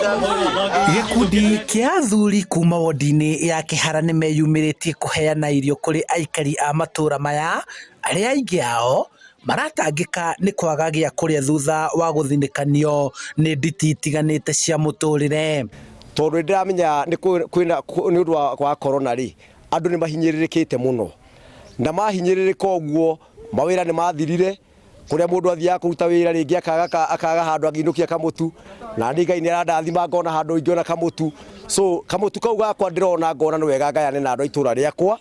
Gĩkundi kĩa athuri kuma wodi-inĩ ya Kĩhara nĩmeyumĩrĩtie kũheana irio kũrĩ aikari a matũra maya arĩa aingĩ ao maratangĩka nĩ kwaga gĩa kũrĩa thutha wa gũthinĩkanio nĩ nditi itiganĩte cia mũtũrĩre. Tondũ nĩ ndĩramenya nĩ kwĩna nĩ ũndũ wa corona rĩ, andũ nĩ mahinyĩrĩrĩkĩte mũno, na mahinyĩrĩrĩka ũguo mawĩra nĩ mathirire, kũrĩa mũndũ athiaga kũruta wĩra rĩngĩ akaga akaga handũ angĩinũkia kamũtu, na niĩ Ngai nĩ arandathima ngona handũ ingĩona kamũtu. So kamũtu kau gakwa ndĩrona ngona nĩ wega ngayane na andũ a itũra rĩakwa,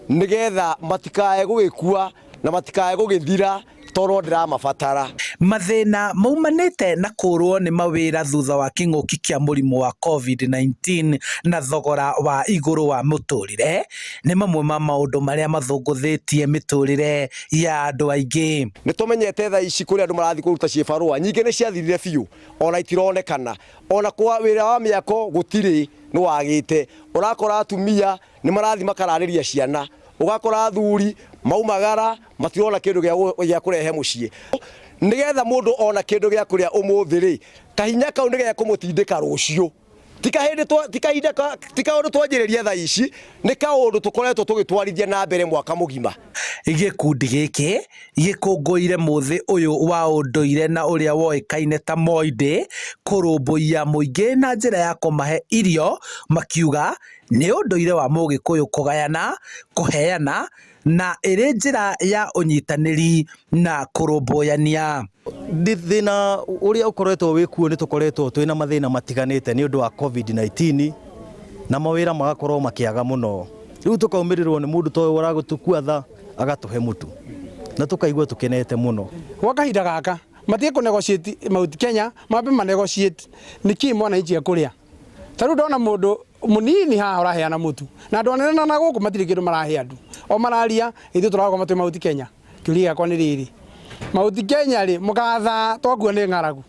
nĩgetha matikae gũgĩkua na matikae gũgĩthira tondũ ndĩramabatara. Mathĩna maumanĩte na kũrwo nĩ mawĩra thutha wa kĩng'ũki kĩa mũrimũ wa Covid-19 na thogora wa igũrũ wa mũtũrĩre nĩ mamwe ma maũndũ marĩa mathũngũthĩtie mĩtũrĩre ya andũ aingĩ. Nĩ tũmenyete thaa ici kũrĩ andũ marathiĩ kũruta ciĩbarũa nyingĩ nĩ ciathirire biũ ona itironekana, ona kwa wĩra wa mĩako gũtirĩ nĩ wagĩte, ũrakora atumia nĩ marathiĩ makararĩria ciana, ũgakora athuri maumagara matirona kĩndũ gĩa kũrehe mũciĩ, nĩgetha mũndũ ona kĩndũ gĩa kũrĩa ũmũthĩ rĩ, kahinya kau nĩ gekũmũtindĩka rũciũ. Ti kahinda ti kaũndũ twanjĩrĩria thaa ici, nĩ kaũndũ tũkoretwo tũgĩtwarithia na mbere mwaka mũgima. Gĩkundi gĩkĩ gĩkũngũĩire mũthĩ ũyũ wa ũndũire na ũrĩa woĩkaine ta Moi Day kũrũmbũiya mũingĩ na njĩra ya kũmahe irio makiuga nĩ ũndũire wa mũgĩkũyũ kũgayana, kũheana na ĩrĩ njĩra ya ũnyitanĩri na kũrũmbũyania. Thĩna ũrĩa ũkoretwo wĩ kuo nĩ tũkoretwo twĩna mathĩna matiganĩte nĩ ũndũ wa Covid-19 na mawĩra magakorwo makĩaga mũno. Rĩu tũkaumĩrĩrwo nĩ mũndũ ta ũyũ ũragũtũkua tha agatũhe mũtu na tũkaigua tũkenete mũno. Gwa kahinda gaka matige kũ negotiate Mount Kenya mambe ma negotiate nĩkĩ mwananchi ekũrĩa. Ta rĩu ndona mũndũ mũnini haha ũraheana mũtu na andũ anene na gũkũ matirĩ kĩndũ marahe andũ o mararia ithuĩ tũragoma twĩ Mount Kenya. Kĩũria gĩakwa nĩ rĩrĩ, Mount Kenya rĩ mũgathaa twakua nĩ ng'aragu?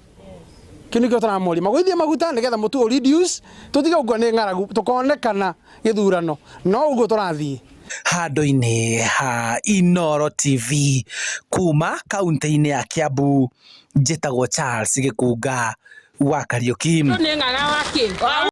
Kĩu nĩkĩo tũramoria magũithie maguta nĩgetha mũtu ũ reduce tũtige gũkua nĩ ng'aragu tũkonekana gĩthurano no ũguo tũrathiĩ. Handũ-inĩ ha Inooro TV kuma kaũntĩ-inĩ ya Kiambu, njĩtagwo Charles Gĩkunga wa Kariũki. Nĩ ng'aga wa kĩ?